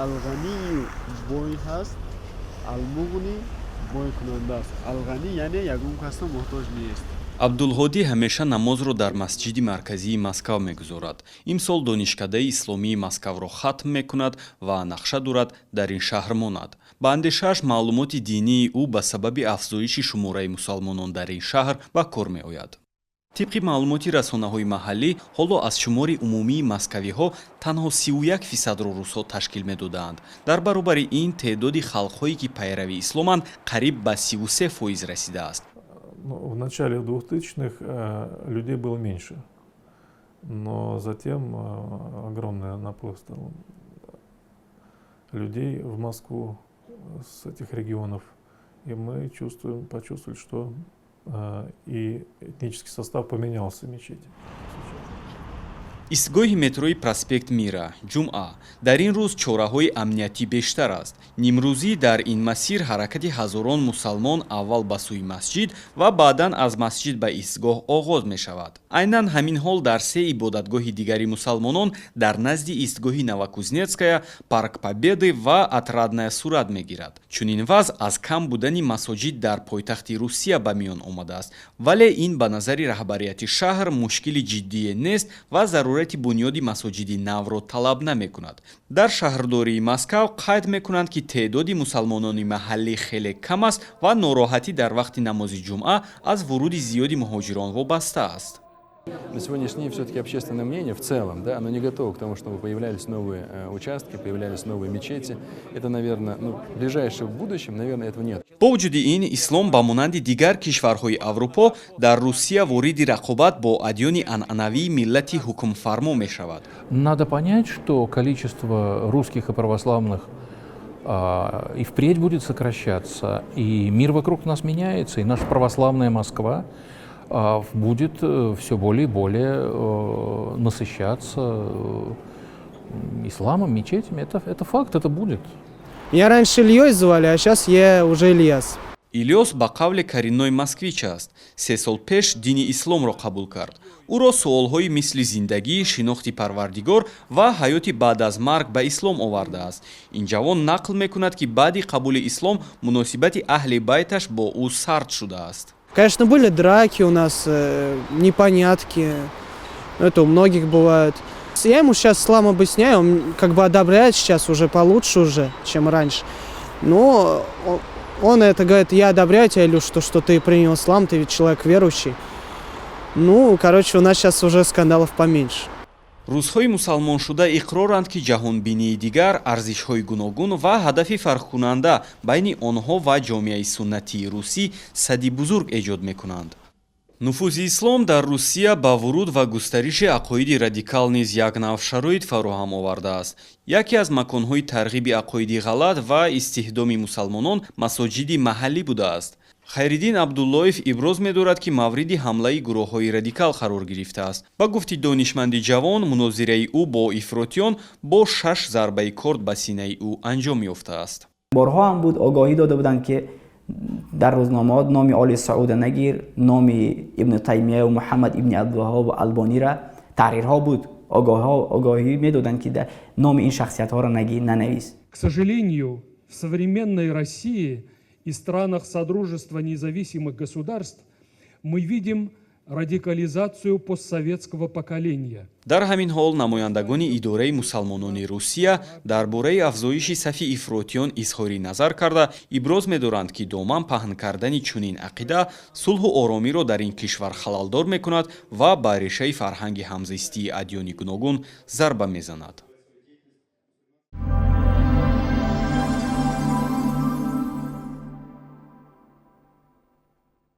Алғанию бой ҳаст, Алмуғнӣ бойкунанда аст. Алғанӣ яъне ягон касро муҳтоҷ нест. Абдулҳодӣ ҳамеша намозро дар масҷиди марказии Москав мегузорад. Имсол Донишкадаи исломии Москавро хатм мекунад ва нақша дорад дар ин шаҳр монад. Ба андешааш, маълумоти динии ӯ ба сабаби афзоиши шумораи мусалмонон дар ин шаҳр ба кор меояд. Тибқи маълумоти расонаҳои маҳаллӣ, ҳоло аз шумори умумии москавиҳо танҳо 31 фисадро русҳо ташкил медодаанд. Дар баробари ин, теъдоди халқҳое, ки пайрави исломанд, қариб ба 33 фоиз расидааст. Ну, в начале 2000-х людей было меньше, но затем огромный наплыв стал людей в Москву с этих регионов. И мы чувствуем, почувствовали, что и этнический состав поменялся мечети. Истгоҳи метрои Проспект Мира. Ҷумъа. Дар ин рӯз чораҳои амниятӣ бештар аст. Нимрӯзӣ дар ин масир ҳаракати ҳазорон мусалмон аввал ба сӯи масҷид ва баъдан аз масҷид ба истгоҳ оғоз мешавад. Айнан ҳамин ҳол дар се ибодатгоҳи дигари мусалмонон дар назди истгоҳи Новокузнецкая, Парк Победы ва Отрадная сурат мегирад. Чунин вазъ аз кам будани масоҷид дар пойтахти Русия ба миён омадааст, вале ин ба назари раҳбарияти шаҳр мушкили ҷиддие нест ва зарурати бунёди масоҷиди навро талаб намекунад. Дар шаҳрдории Москав қайд мекунанд, ки теъдоди мусалмонони маҳаллӣ хеле кам аст ва нороҳатӣ дар вақти намози ҷумъа аз вуруди зиёди муҳоҷирон вобаста аст. На сегодняшний день все-таки общественное мнение в целом, да, оно не готово к тому, чтобы появлялись новые участки, появлялись новые мечети. Это, наверное, ну, в ближайшем будущем, наверное, этого нет. Бо вуҷуди ин, ислом ба монанди дигар кишварҳои Аврупо дар Русия вориди рақобат бо адёни анъанавии миллати ҳукмфармо мешавад. Надо понять, что количество русских и православных и впредь будет сокращаться, и мир вокруг нас меняется, и наша православная Москва будет все более и более насыщаться исламом, мечетями. Это факт, это будет. Меня раньше Ильей звали, а сейчас я уже Ильяс. Илёс ба қавле коренной москвич аст. 3 сол пеш дини исломро қабул кард. Ӯро суолҳои мисли зиндагӣ, шинохти Парвардигор ва ҳаёти баъд аз марг ба ислом овардааст. Ин ҷавон нақл мекунад, ки баъди қабули ислом муносибати аҳли байташ бо ӯ сард шудааст. Конечно, были драки у нас, непонятки. Это у многих бывает. Я ему сейчас ислам объясняю, он как бы одобряет сейчас уже получше уже, чем раньше. Но он это говорит: «Я одобряю тебя, Илюш, то, что ты принял ислам, ты ведь человек верующий». Ну, короче, у нас сейчас уже скандалов поменьше. Русҳои мусалмоншуда иқроранд, ки ҷаҳонбинии дигар, арзишҳои гуногун ва ҳадафи фарқкунанда байни онҳо ва ҷомеаи суннатии русӣ садди бузург эҷод мекунанд. Нуфузи ислом дар Русия ба вуруд ва густариши ақоиди радикал низ як нав шароит фароҳам овардааст. Яке аз маконҳои тарғиби ақоиди ғалат ва истихдоми мусалмонон масоҷиди маҳаллӣ будааст. Хайриддин Абдуллоев иброз медорад, ки мавриди ҳамлаи гурӯҳҳои радикал қарор гирифтааст. Ба гуфти донишманди ҷавон, мунозираи ӯ бо ифротиён бо шаш зарбаи корд ба синаи ӯ анҷом ёфтааст. Борҳо ҳам буд, огоҳӣ дода буданд, ки дар рӯзномаҳо номи Оли Сауда нагир, номи Ибни Таймия ва Муҳаммад ибни Абдулваҳоб ва Албонира таҳрирҳо буд, огоҳӣ медоданд, ки номи ин шахсиятҳоро нагир, нанавис. К сожалению, в современной России и странах Содружества независимых государств мы видим радикализацию постсоветского поколения. Дар ҳамин ҳол, намояндагони идораи мусалмонони Русия дар бораи афзоиши сафи ифротиён изҳори назар карда, иброз медоранд, ки доман паҳн кардани чунин ақида сулҳу оромиро дар ин кишвар халалдор мекунад ва ба решаи фарҳанги ҳамзистии адёни гуногун зарба мезанад.